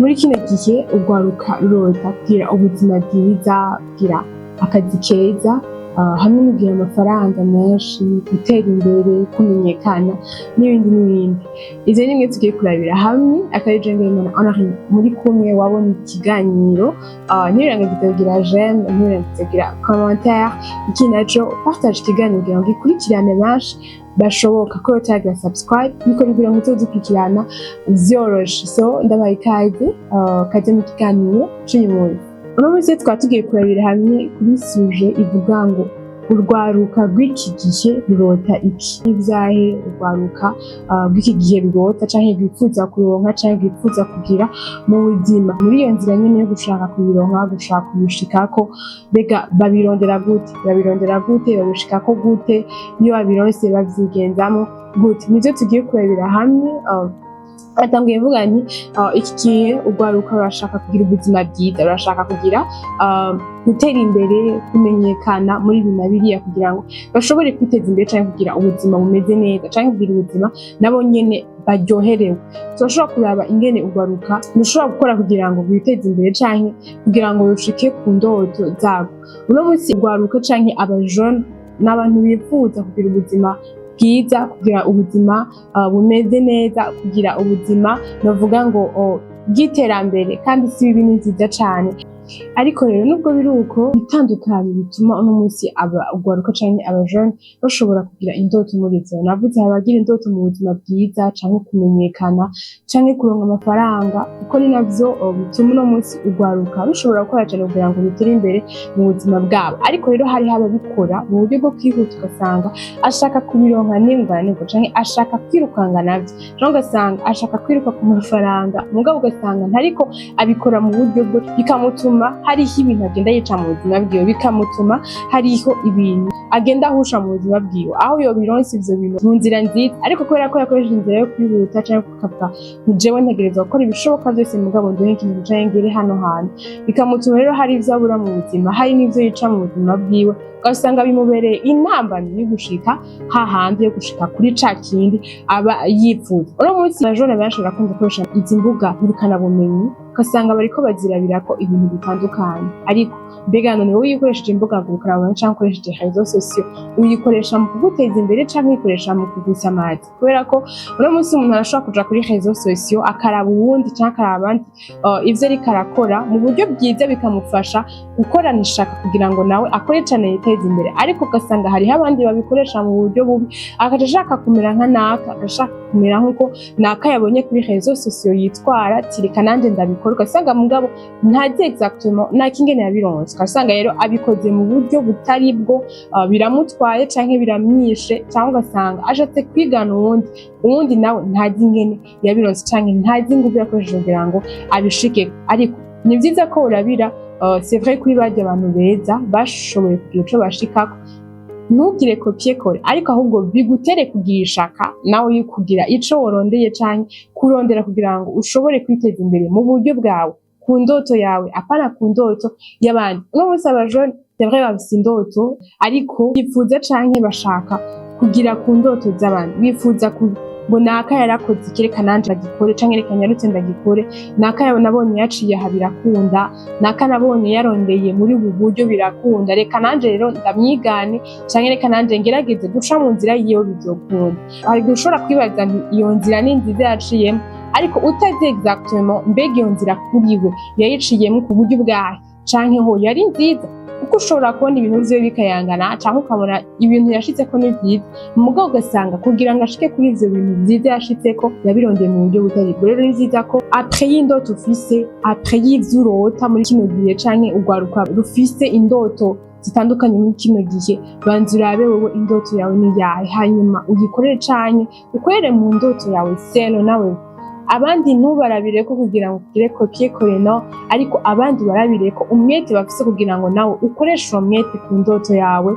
Muri kino gihe urwaruka rurota kugira ubuzima bwiza, kugira akazi keza, hamwe no kugira amafaranga menshi, gutera imbere, kumenyekana n'ibindi n'ibindi. Ivyo ni bimwe tugiye kurabira hamwe. Akaba ari jewe Ngabimana Honorine muri kumwe wabonye ikiganiro. Ntiwirengagize kugira j'aime, ntiwirengagize kugira commentaire. Ikindi naco, partage ikiganiro kugira ngo gikurikirane benshi bashoboka. Ko utagira subscribe, bikora kugira ngo uzoze ukurikirana vyoroshe. So ndabaha ikaze, kaze mu kiganiro c'uyu munsi. Uno munsi twaba tugiye kurabira hamwe kuri sujet ivuga ngo: urwaruka rw'iki gihe rurota iki? N'ivyahe urwaruka rw'iki gihe rurota canke rwifuza kuronka canke rwifuza kugira mu buzima? Muri iyo nzira nyene yo gushaka kubironka, gushaka kubishikako, mbega babirondera gute? Babirondera gute? Babishikako gute? Iyo babironse bavyigenzamwo gute? Nivyo tugiye kurabira hamwe. Natanguye mvuga nti iki gihe urwaruka rurashaka kugira ubuzima bwiza, rurashaka kugira gutera imbere, kumenyekana muri ibi na biriya, kugira ngo bashobore kwiteza imbere canke kugira ubuzima bumeze neza canke kugira ubuzima nabo nyene baryoherewe. Turashobora kuraba ingene urwaruka rushobora gukora kugira ngo rwiteze imbere canke kugira ngo rushike ku ndoto zarwo. Uno munsi urwaruka canke abajene ni abantu bifuza kugira ubuzima bwiza, kugira ubuzima bumeze neza, kugira ubuzima novuga ngo bw'iterambere, kandi si bibi, ni vyiza cane. Ariko rero nubwo biri uko, bitandukanye bituma uno munsi aba urwaruka canke abajene bashobora kugira indoto. Muri ivyo navuze, abagira indoto mu buzima bwiza canke kumenyekana canke kuronka amafaranga, kuko ni navyo bituma uno munsi urwaruka rushobora gukora cane kugira ngo rutere imbere mu buzima bwabo. Ariko rero hariho ababikora mu buryo bwo kwihuta, ugasanga ashaka kubironka n'ingorane n'ingoga, canke ashaka kwirukanga navyo, canke ugasanga ashaka kwiruka ku mafaranga, mugabo ugasanga ntariko abikora mu buryo bwo bikamutuma hariho ibintu agenda yica mu buzima bwiwe, bikamutuma hariho ibintu agenda ahusha mu buzima bwiwe, aho yobironse ivyo bintu mu nzira nziza. Ariko kubera ko yakoresheje inzira yo kwihuta, canke kukavuga nti: "Jewe ntegerezwa gukora ibishoboka vyose mugabo ndonke ikintu canke ngere hano hantu", bikamutuma rero hari ivyo abura mu buzima, hari n'ivyo yica mu buzima bwiwe, ugasanga bimubereye intambamyi yo gushika hahandi, yo gushika kuri ca kindi aba yipfuza. Uno munsi abajene benshi barakunda gukoresha izi mbuga ngurukanabumenyi, ugasanga bariko bazirabirako ibintu bitandukanye. Ariko mbega none wowe iyo ukoresheje imbuga ngurukanabumenyi canke ukoresheje réseaux sociaux, uyikoresha mu kuguteza imbere canke uyikoresha mu kugusamaza? Kubera ko uno munsi umuntu arashobora kuja kuri réseaux sociaux akaraba uwundi canke akaraba abandi ivyo ariko arakora mu buryo bwiza, bikamufasha gukorana ishaka kugira ngo nawe akore cane yiteze imbere. Ariko ugasanga hariho abandi babikoresha mu buryo bubi, akaca ashaka kumera nka naka, agashaka kumera nkuko naka yabonye kuri réseaux sociaux yitwara, ati: "Reka nanje ndabikora." Ugasanga mugabo ntazi exactement naka ingene yabironse, ugasanga rero abikoze mu buryo butari bwo, biramutwaye canke biramwishe, canke ugasanga ashatse kwigana uwundi, uwundi nawe ntazi ingene yabironse canke ntazi inguvu yakoresheje kugira ngo abishike. Ariko ni vyiza ko urabira, c'est vrai, kuri barya abantu beza bashoboye kugira ico bashikako. Ntugire copier-coller, ariko ahubwo bigutere kugira ishaka nawe kugira ico worondeye canke kurondera kugira ngo ushobore kwiteza imbere mu buryo bwawe, ku ndoto yawe, apana ku ndoto y'abandi. Uno munsi abajene, c'est vrai, bafise indoto, ariko bifuza canke bashaka kugira ku ndoto z'abandi. Bifuza ku ngo naka yarakoze iki, reka nanje ndagikore, canke reka nyarutse ndagikore. Naka nabonye yaciye aha birakunda, naka nabonye yarondeye muri ubu buryo birakunda, reka nanje rero ndamwigane, canke reka nanje ngerageze guca mu nzira yiwe, bizokunda. Hari igihe ushobora kwibaza nti: "Iyo nzira ni nziza yaciyemo", ariko utazi exactement mbega iyo nzira kuri we yayiciyemo ku buryo bwahe, canke ho yari nziza. Kuko ushobora kubona ibintu vyiwe bikayangana, canke ukabona ibintu yashitseko ni vyiza, mugabo ugasanga kugira ngo ashike kuri ivyo bintu vyiza yashitseko yabirondeye mu buryo butari bwo. Rero ni vyiza ko après y'indoto ufise, après y'ivyo urota muri kino gihe, canke urwaruka rufise indoto zitandukanye muri kino gihe, banza urabe wewe indoto yawe ni yahe, hanyuma uyikorere canke ukorere mu ndoto yawe seno nawe. Abandi ntubarabireko kugira ngo ugire copier-coller, no, ariko abandi barabireko umwete bafise kugira ngo nawe ukoreshe uwo mwete ku ndoto yawe.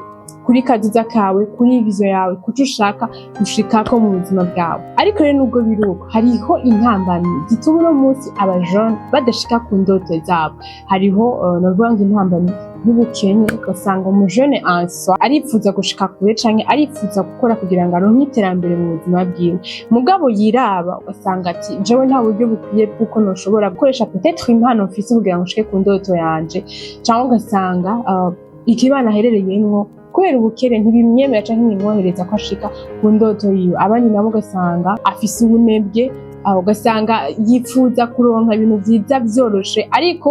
Kuri kazoza kawe, kuri vision yawe, kuco ushaka gushikako mu buzima bwawe. Ariko rero nubwo biri uko, hariho intambamyi zituma uno munsi abajene badashika ku ndoto zabo. Hariho novuga ngo intambamyi y'ubukene, ugasanga umujene answa arifuza gushika kure canke arifuza gukora kugira ngo aronke iterambere mu buzima bwiwe, mugabo yiraba ugasanga ati: "Jewe nta buryo bukwiye bw'uko noshobora gukoresha peut-être impano mfise kugira ngo nshike ku ndoto yanje", canke ugasanga ikibano aherereyemwo kubera ubukene ntibimwemera canke ntibimwohereza ko ashika ku ndoto yiwe. Abandi nabo ugasanga afise ubunebwe, aho ugasanga yifuza kuronka ibintu vyiza vyoroshe, ariko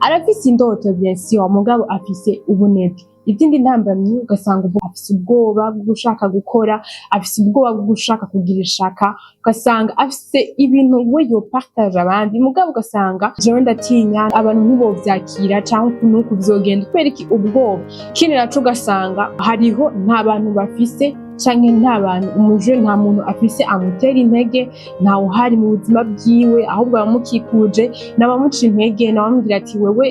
arafise indoto bien sûr, mugabo afise ubunebwe. Izindi ntambamyi, ugasanga ubu afise ubwoba bwo gushaka gukora, afise ubwoba bwo gushaka kugira ishaka, ugasanga afise ibintu we yopartage abandi, mugabo ugasanga: "Jewe ndatinya abantu ntibovyakira canke uku n'uku vyogenda." Kubera iki? Ubwoba. Ikindi naco, ugasanga hariho nta bantu bafise canke nta bantu umuje, nta muntu afise amutera intege, ntawe uhari mu buzima bwiwe, ahubwo abamukikuje n'abamuca intege, n'abamubwira ati: "Wewe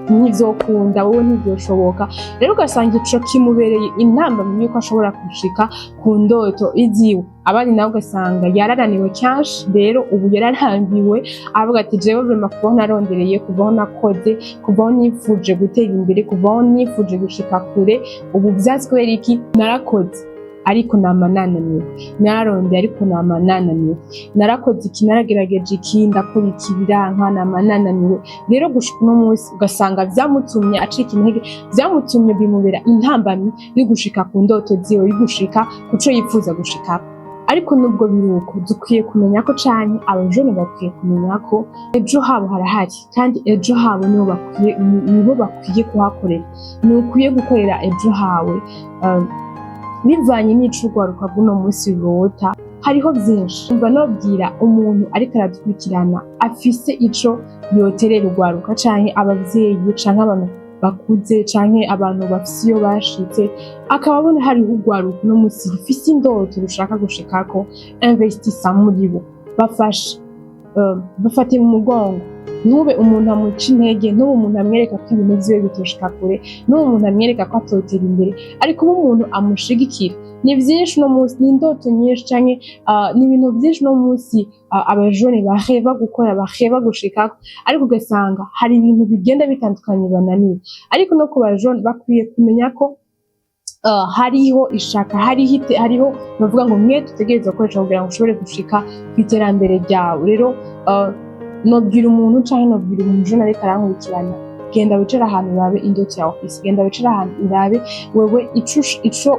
ntivyokunda, wowe ntivyoshoboka." Rero ugasanga ico kimubereye intambamyi yuko ashobora gushika ku ndoto iziwe. Abandi nabo ugasanga yarananiwe kenshi, rero ubu yararambiwe, avuga ati: "Jewe vraiment kuvaho narondereye, kuvaho nakoze, kuvaho nifuje gutera imbere, kuvaho nifuje gushika kure, ubu vyanse. Kubera iki? Narakoze ariko nama nananiwe, nararondeye ariko nama nananiwe, narakoze iki, naragerageje iki, ndakora iki, biranka, nama nananiwe." Rero gushika uno munsi ugasanga vyamutumye acika intege, vyamutumye bimubera intambamyi yo gushika ku ndoto ziwe, yo gushika kuco yifuza gushikako. Ariko nubwo biri uko, dukwiye kumenya ko, canke abajene bakwiye kumenya ko ejo habo harahari, kandi ejo habo nibo bakwiye kuhakorera. Ni ukwiye gukorera ejo hawe bivanye n'ico urwaruka rw'uno munsi rurota. Hariho vyinshi. Umva, nobwira umuntu ariko aradukurikirana afise ico yoterera urwaruka, canke abavyeyi, canke abantu bakuze, canke abantu bafise iyo bashitse, akaba abona hariho urwaruka uno munsi rufise indoto rushaka gushikako: investisa muri bo, bafashe, bafate mu mugongo. Ntube umuntu amuca intege, ntube umuntu amwereka ko ibintu vyiwe bitoshika kure, ntube umuntu amwereka ko atotera imbere, ariko ube umuntu amushigikira. Ni vyinshi uno munsi, ni indoto nyinshi canke ni ibintu vyinshi uno munsi abajene baheba gukora, baheba gushikako, ariko ugasanga hari ibintu bigenda bitandukanye bananiwe. Ariko no ku bajene bakwiye kumenya ko hariho ishaka, hariho bavuga ngo mwe dutegerezwa gukoresha kugira ngo ushobore gushika ku iterambere ryawe. Rero nobwira umuntu canke nobwira umujene ariko arankurikirana: genda wicare ahantu urabe indoto yawe ufise, genda wicare ahantu urabe wewe ico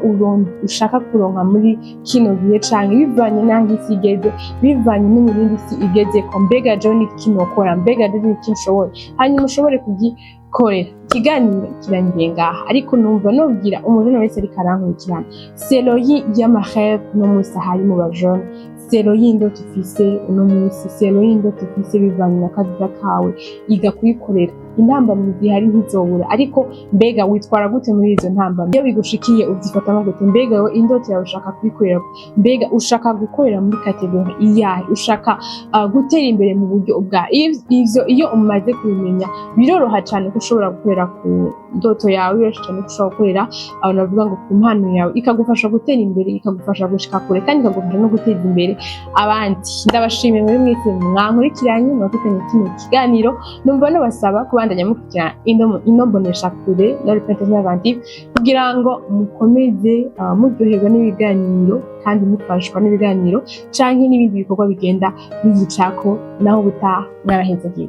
ushaka kuronka muri kino gihe, canke bivanye n'aho isi igeze, bivanye n'umurindi isi igezeko. Mbega jewe niki nokora? Mbega jewe niki nshoboye? Hanyuma ushobore kugikorera. Ikiganiro kirangiye ngaha, ariko numva nobwira umuntu wese ariko arankurikirana: selon y'ama rêves uno munsi ahari mu bajene, selon y'indoto ufise uno munsi, selon y'indoto ufise bivanye na kazoza kawe, iga kuyikorera. Intambamyi zihari ntizobura, ariko mbega witwara gute muri izo ntambamyi? Iyo bigushikiye uvyifatamo gute? Mbega wowe indoto yawe ushaka kuyikorera? Mbega ushaka gukorera muri catégorie iyahe? Ushaka gutera imbere mu buryo bwa ivyo? Iyo umaze kubimenya, biroroha cane ko ushobora gukorera ku ndoto yawe, biroroha cane ko ushobora gukorera abantu bavuga ngo ku mpano yawe, ikagufasha gutera imbere, ikagufasha gushika kure, kandi ikagufasha no guteza imbere abandi. Ndabashimiye muri mwese mwankurikiranye, mwakurikiranye kino kiganiro. Numva nabasaba kubandanya mukurikirana ino mbonesha kure na Repentance Adventiste kugira ngo mukomeze muryoherwa n'ibiganiro kandi mufashwa n'ibiganiro canke n'ibindi bikorwa bigenda biyicako. Naho ubutaha, mwarahezagiwe.